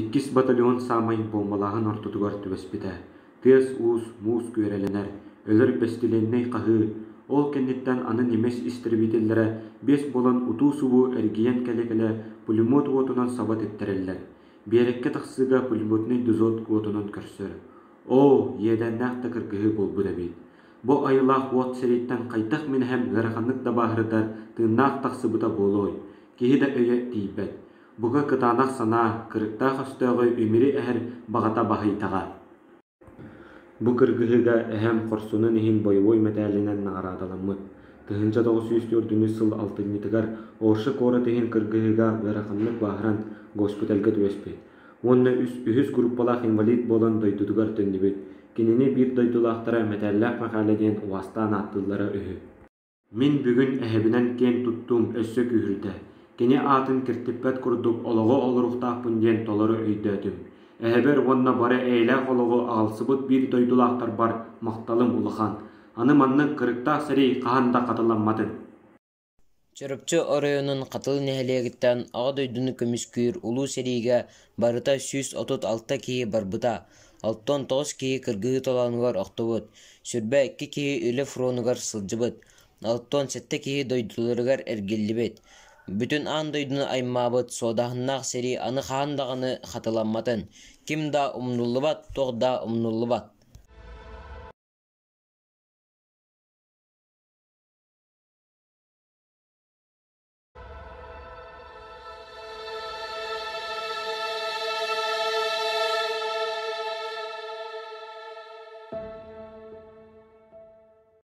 Иккис батальон саамай буомбалааһын ортотугар түбэспитэ. Тыас-уус, муус күөрэлэнэр, өлөр бэстилиэннэй хаһыы, ол кэнниттэн аны немец истребителлэрэ биэс буолан утуу-субуу эргийэн кэлэ-кэлэ пулемет уотунан саба тэптэрэллэр. Биэрэккэ тахсыыга пулеметнай дозор уотунан көрсөр. Оо, иэдээннээх да кыргыһыы буолбут эбит. Бу айылаах уот сэрииттэн хайдах мин эһэм ыараханнык да бааһырдар, тыыннаах тахсыбыта буолуой? Киһи да өйө тиийбэт. Бука кытаанах санаа, кырыктаах өстөөҕү имири эһэр баҕата баһыйдаҕа. Бу кыргыһыыга эһэм хорсунун иһин бойобуой мэтээлинэн наҕараадаламмыт. 1904 сыл алтынньытыгар Орша куорат иһин кыргыһыыга ыараханнык бааһыран госпитальга түбэспит. Уонна үс, үһүс группалаах инвалид буолан дойдутугар төннүбүт. Кинини биир дойдулаахтара Мэтээллээх Мэхээлэ диэн убаастаан ааттыыллара үһү. Мин бүгүн эһэбинэн киэн туттуум өссө күүһүрдэ, кини аатын киртиппэт курдук олоҕу олоруохтаахпын диэн толору өйдөөтүм. Эһэбэр уонна бары эйэлээх олоҕу аҕалсыбыт биир дойдулаахтарбар махталым улахан. Аны маннык кырыктаах сэрии хаһан да хатыламматын. Чурапчы оройуонун Хатылы нэһилиэгиттэн Аҕа дойдуну көмүскүүр Улуу сэриигэ барыта 136 киһи барбыта, 69 киһи кыргыһыы толоонугар охтубут, 22 киһи үлэ фронугар сылдьыбыт, 67 киһи дойдуларыгар эргиллибит. Бүтүн аан дойдуну аймаабыт суодаһыннаах сэрии аны хаһан даҕаны хатыламматын, ким да умнуллубат, туох да умнуллубат.